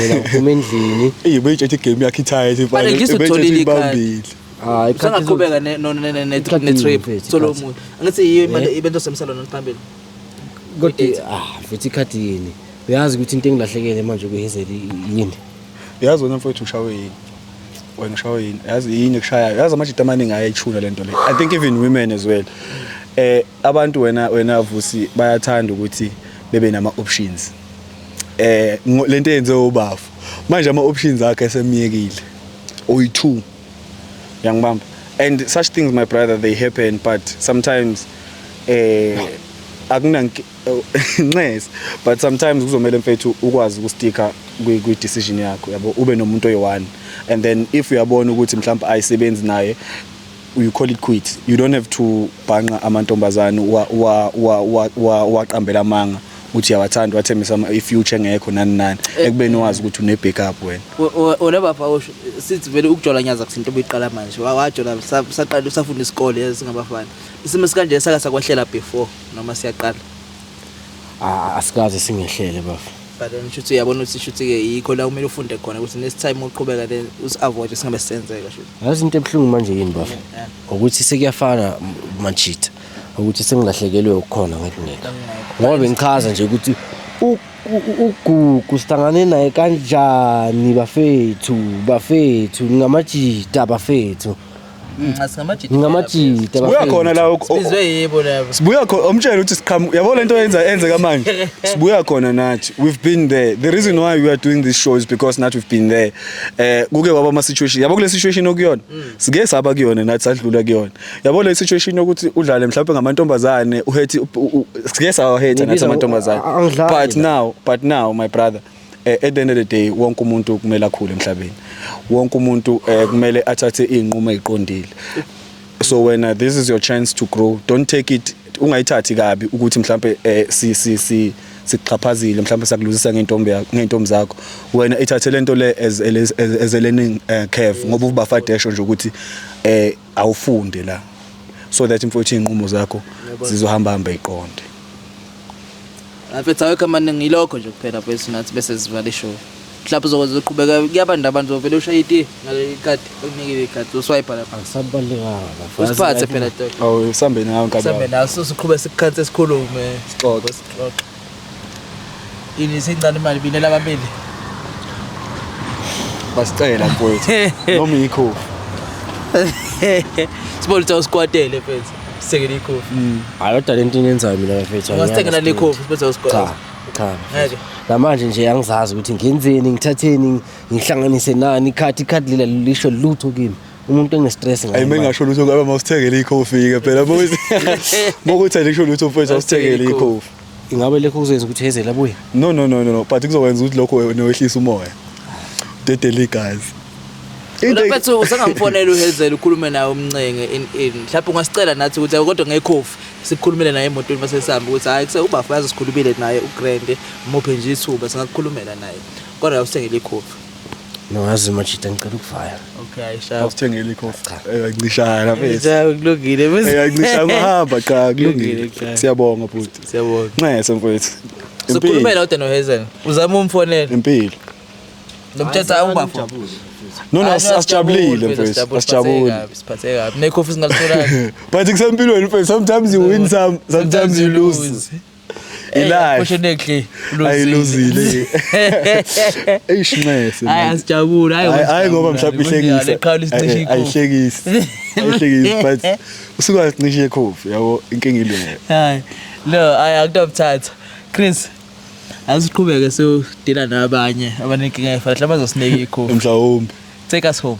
F: Mina ngiphuma endlini.
B: Eyi beyitshethe igame yakhe ithayithi
A: But at least utholile
B: ibambile.
F: Hayi
A: Usangaqhubeka ne no ne ne ne
F: Ikhadi
A: ne trip.
F: mfethu,
A: Thola
F: ikhadi.
A: omunye. Angithi yiyo imali
F: Eh.
A: ibento semsalo phambili.
F: Kodwa mfethu ikhadi yini? Uyazi ukuthi into engilahlekele manje kuHazel yini?
B: Yazi wena mfowethu ushawe yini? Wena ushawe yini? Yazi yini ekushayayo? Yazi amajita amaningi ayayithuna lento le. I think even women as well. Abantu wena Vusi bayathanda ukuthi bebe nama options. Lento eyenze ubafu. Manje ama options akhe esemiyekile. Oyi2. Yangibamba. And such things my brother they happen but sometimes akunanki nxese but sometimes kuzomela mfethu ukwazi ukusticka kwi decision yakho yabo ube nomuntu oyi-one and then if uyabona ukuthi mhlawumbe ayisebenzi naye you call it quit. You don't have to bhanqa amantombazane waqambela amanga uthi uyawathanda wathembisa i-future engekho nani nani ekubeni wazi ukuthi une backup wena.
A: Wena baba usho sithi vele ukujola nyaza kusinto obuyiqala manje wajola saqala usafunda isikole singabafana. Isimo sikanje saka sakwehlela before noma siyaqala.
F: Asikaze singehlele bafu.
A: But then shuthi uyabona ukuthi shuthi ke yikho la kumele ufunde khona ukuthi next time uqhubeka then usi-avoid singabe sisenzeka shuthi.
F: Yazi into ebuhlungu manje yini bafu? Ukuthi sekuyafana machita ukuthi sengilahlekelwe ukukhona ngekungekho. Ngoba bengichaza nje ukuthi uGugu sihlangane naye kanjani bafethu bafethu ngamajita bafethu.
A: Asingamajita.
F: Ngamajita
B: Sibuya khona la
A: Sizwe yibo labo.
B: Sibuya khona umtshela ukuthi siqhamu yabo lento yenzeka manje. Sibuya khona nathi. We've been there. The reason why we are doing this show is because nathi we've been there. Kuke kwaba ama situation. Yabo kule situation okuyona. Sike saba kuyona nathi sadlula kuyona. Yabo le situation yokuthi udlale mhlawumbe ngamantombazane uhethi sike sawahetha nathi amantombazane. But now my brother at the end of the day wonke umuntu kumele akhule emhlabeni. Wonke umuntu kumele athathe izinqumo eziqondile. So when this is your chance to grow, don't take it ungayithathi kabi ukuthi mhlambe si si si sikuxhaphazile mhlambe sakuluzisa ngeentombi ngeentombi zakho. Wena ithathe lento le as a learning curve ngoba ubafadesho nje ukuthi awufunde la so that mfowethu izinqumo zakho zizohamba hamba iqonde.
A: Mfethu awekho amaningi ilokho nje kuphela mfethu nathi bese sivala ishow. Mhlawumbe uzokwazi ukuqhubeka kuyabanda abantu vele ushaye iti ngaleli khadi okunikile ikhadi uswipe lapha.
F: Akusabalekanga bafu.
A: Usiphathe phela dog.
B: Awu sambe nawe nkabi.
A: Sambe nawe siqhube sikukhanse sikhulume.
B: Sixoxe.
A: Sixoxe. Ini sincane imali binela ababili.
B: Basicela mfowethu. Noma ikhofi.
A: Sibona ukuthi awusikwatele mfethu. Sithengele ikhofi.
F: Hayi kodwa lento enyenzayo mina bafethu.
A: Ungasithengela le khofi bese awusikwatele.
F: Cha.
A: Ngeke.
F: Namanje nje angizazi ukuthi ngenzeni ngithatheni ngihlanganise nani ikhadi lela lisho lutho kimi. Umuntu ene-stress ngaye.
B: Ayi mengasho lutho ngoba mawusithengele ikhofi ke phela mokuthi alisho lutho mfethu awusithengele ikhofi.
F: Ingabe lokho kuzoyenza ukuthi Hazel abuye?
B: No but kuzokwenza ukuthi lokho wena wehlisa umoya. Dedele igazi.
A: Mfethu usangamfonela uHazel ukhulume naye umncenge in mhlawumbe ungasicela nathi ukuthi kodwa ngekhofi sikukhulumele naye emotweni bese sihamba ukuthi hayi kuse ubafa yazi sikhulumile naye uGrand muphe nje ithuba singakukhulumela naye kodwa awusithengele ikhofi.
F: No yazi machita ngicela ukuvaya.
A: Okay sharp.
B: Awusithengele ikhofi. Ayincishana mfethu.
A: Ja kulungile bese.
B: Ayincishana uhamba cha kulungile.
A: Kulungile,
B: Siyabonga bhuti.
A: Siyabonga.
B: Nxese mfethu.
A: Sikhulumela kodwa noHazel. Uzama umfonela.
B: Impilo.
A: Nomthetho ubafo.
B: No asijabulile mfethu. Asijabule.
A: Siphatheke kabi. Nekhofi singalitholanga.
B: But kusempilweni mfethu sometimes you win some sometimes you lose. Ilife.
A: Unfortunately
B: Ayiluzile. Eish nxese.
A: Hayi asijabule hayi.
B: Hayi ngoba mhlawumbe ihlekisa. Ayihlekisi. Ayihlekisi but usuka sincishe ikhofi yabo inkinga ilunge.
A: Hayi. No hayi akutomthatha. Chris asiqhubeke siyodila nabanye abanenkinga efana mhlawumbe bazosinika ikhofi.
B: Mhlawumbe.
A: Take us home.